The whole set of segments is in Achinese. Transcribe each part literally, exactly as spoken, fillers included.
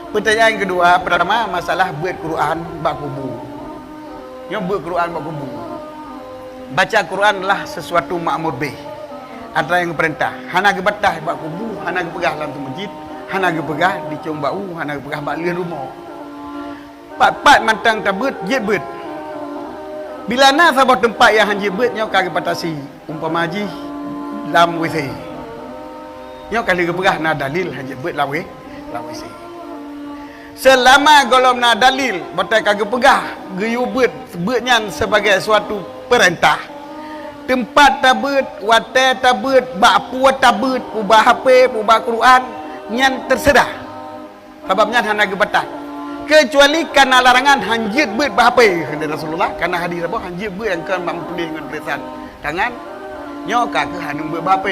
Peutanyaan keudua, peurtama, masalah beuet Quran bak kubu. Nyoe beuet Quran bak kubu. Baca Quran adalah sesuatu ma'mur bih. Atra nyang geupeurintah. Hana geubatas bak kubu, hana geupeugah lam seumeujid, hana geupeugah di cong bak u, hana geupeugah bak lheueh rumoh. Pat-pat mantong tabeuet, jeuet beuet. Bila na saboh teumpat nyang han jeuet beuet, nyoe ka geubatasi. Umpama jih lam W C. Nyoe ka lheueh geupeugah na dalil han jeuet beuet lam W-, lam W C. Seulama gohlom na dalil, batée ka geupeugah geuyue beuet, beuet nyan sebagai suatu peurintah. Teumpat tabeuet, watée tabeuet, bak peue tabeuet, peue bak H P, peue bak Quran, nyan teuseurah. Sabab nyan hana geubatas. Keucuali kana larangan han jeuet beuet bak H P, kheun Rasulullah, kana hadis saboh han jeuet beuet nyang kon bak meutuléh ngon tulésan tangan, nyoe ka keuh hana beuet bak H P.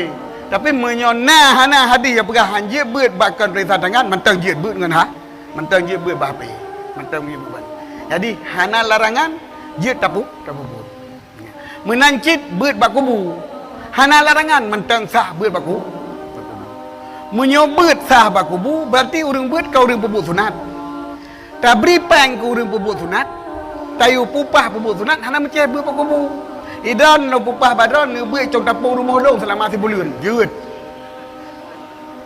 Tapi meunyoe na hana hadis nyang peugah han jeuet beuet bak kon tulésan tangan, mantong jeuet beuet ngon ha, mantong jeuet beuet bak H P, mantong jeuet beuet. Jadi hana larangan jeuet tapu-, tapeubuet. Meunan cit beuet bak kubu. Hana larangan mantong sah beuet bak ku-, bak kubu. Meunyoe beuet sah bak kubu, berarti ureuëng beuet ka ureuëng peubuet sunat. Tabri péng keu ureuëng peubuet sunat, tayue peupah peubuet sunat, hana meucéh beuet bak kubu. Idon lôn peupah bak droe neubeuet cong tapong rumoh lôn seulama sibuleuen, jeuet.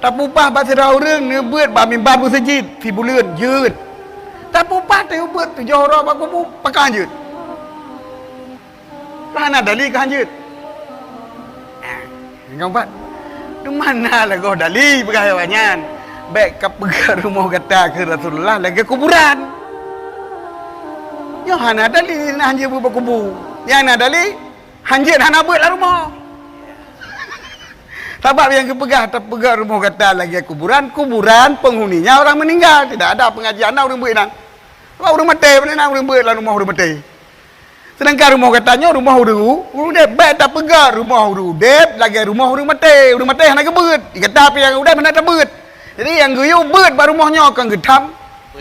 Tapeupah bak sidroe ureuëng neubeuet bak mimbar meuseujid sibuleuen, jeuet. Tapeupah tayue beuet tujoh uroe bak kubu, pakon jeuet. Hana dalil keu han jeuet. Ah, nyang keumpat, di mana lagoe dalil peugah awak nyan? Bék kapeugah rumoh gata keu Rasulullah lagée kuburan. Nyoe hana dalil na han jeuet beuet bak kubu. Nyang na dalil, han jeuet hana beuet lam rumoh. Sabab nyang geupeugah, tapeugah rumoh gata lagée kuburan, kuburan penghuninya orang meninggal. Tidak ada pengajian na ureuëng beuet inan. Sebab ureuëng maté, mana na ureuëng beuet lam rumoh ureuëng maté. Sedangkan rumoh gata nyoe rumoh ureuëng u-, ureuëng udeb. Bék tapeugah rumoh ureuëng udeb lagée rumoh ureuëng maté. Ureuëng maté hana geubeuet. Di gata pih nyang udeb hana tabeuet. Jadi nyang geuyue beuet bak rumoh nyoe kon geutam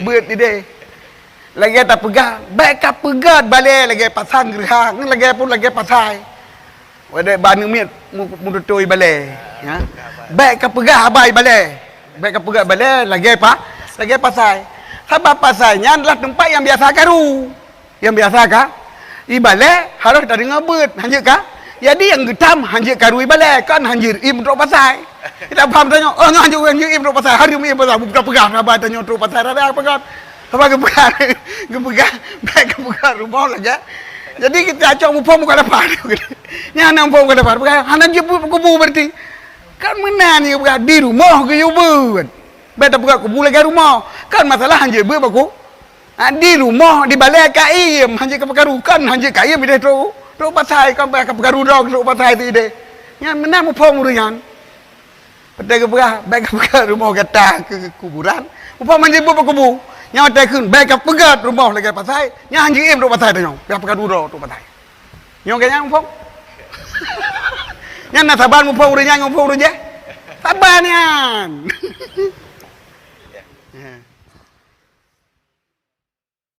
beuet ideh. Lagée tapeugah, bék kapeugah balée lagée pasang geureuha, lagée pun lagée pasai. Wadée bak aneuk miet mu-, meututui balée, ya. Bék kapeugah haba balée. Bék kapeugah balée lagée pa-, lagée pasai. Sabab pasai nyan adalah teumpat nyang biasa karu. Nyang biasa ka ibalée harôh tadeungoe beuet, han jeuet ka. Jadi nyang geutam han jeuet karu ibalée, kon han jeuet im trok pasai. Kita paham tanyoe, oh nyoe han jeuet, han jeuet im trok pasai, hareuem im pasai, buka peugah haba tanyoe trok pasai rara peugah. Haba geupeugah, geupeugah, bék geupeugah rumoh lagée. Jadi kita acok muphom muka depan. Nyan hana muphom muka depan, peugah hana jeuet beuet kubu berarti. Kan meunan nyang peugah di rumoh geuyue beuet. Bék tapeugah kubu lagée rumoh. Kan masalah han jeuet beuet bak ku-, Ha, di rumoh, di balée ka iem, han jeuet ka peukaru, kon han jeuet ka iem ideh trok, trok pasai, kon payah ka peukaru droe trok pasai tu ideh. Nyan meunan muphom ureuëng nyan. Watée geupeugah, bék kapeugah rumoh gata keu kuburan, muphom han jeuet beuet bak kubu. Nyan watée kheun, bék kapeugah rumoh lagée pasai, nyan han jeuet iem trok pasai tanyoe, payah peukaru droe trok pasai. Nyoe keu nyang muphom. Nyan na saban muphom ureuëng nyan ngon muphom ureuëng jih. Saban nyan.